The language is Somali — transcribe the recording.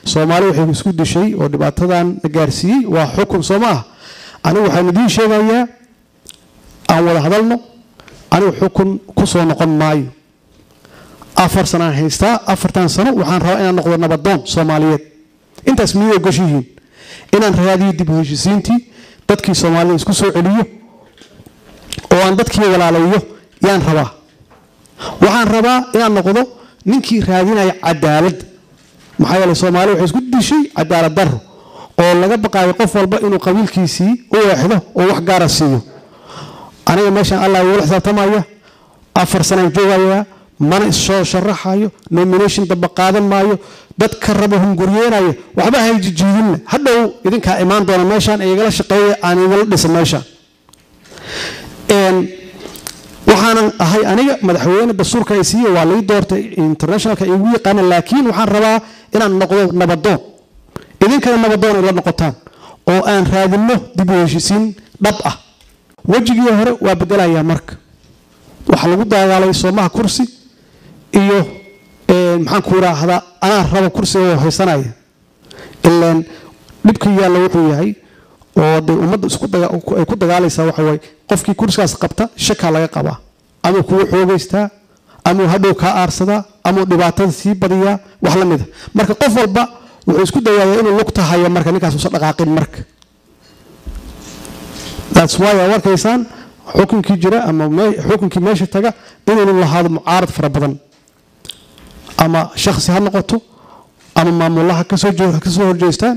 Soomaali waxay isku dishay oo dhibaatadan la gaarsiiyey waa xukun, soo ma ah? Anigu waxaan idiin sheegayaa, aan wada hadalno. Anigu xukun ku soo noqon maayo. 4 sanaan haystaa. 4tan sano waxaan rabaa inaan noqdo nabadoon Soomaaliyeed. Intaas miyay ogoshihiin inaan raadiyo dib u heshiisiintii, dadkii Soomaalida isku soo celiyo oo aan dadkii walaalayo yaan rabaa? Waxaan rabaa inaan noqdo ninkii raadinaya cadaalad, maxaa yeelay Soomaali waxay isku dishay cadaalad darro oo laga baqaayo qof walba inuu qabiilkiisii u eexdo oo wax gaara siiyo. Aniga meeshaan Allah igula xisaabtamaya. 4 sanaan joogayaa, mana issoo sharaxayo, nomination damba qaadan maayo. Dadka raba hunguryeynaya waxba hayjijiidinna. Hadhow idinkaa imaan doona meeshaan, igala shaqeeya, aan igala dhisa meeshaan. Waxaanan ahay aniga madaxweyne dastuurka ay siiye, waa lii doortay, internationalka igu yaqaana, laakiin waxaan rabaa inaan noqdo nabadoon, idinkana nabadoon ila noqotaan oo aan raadinno dib u heshiisiin dhab ah. Wejigii hore waa bedelayaa. Marka waxaa lagu dagaalay soomaha kursi iyo, maxaan ku idhaahdaa, anaa raba kursiga oo haysanaya. Ilaan dhibka yaalla wuxuu yahay oo dee ummadda ay ku dagaalaysaa waxa waaye, qofkii kursigaas qabta shakaa laga qabaa, amuu kugu xoogaystaa, amuu hadhow kaa aarsadaa, amuu dhibaatada sii badiyaa, wax la mida. Marka qof walba wuxuu isku dayayaa inuu lugta hayo, marka ninkaas uusan dhaqaaqin. Marka that's why aad arkaysaan xukunkii jira ama xukunkii meesha taga inuu lahaado mucaarad fara badan, ama shakhsi ha noqoto ama maamulaha kasoo horjeestaan.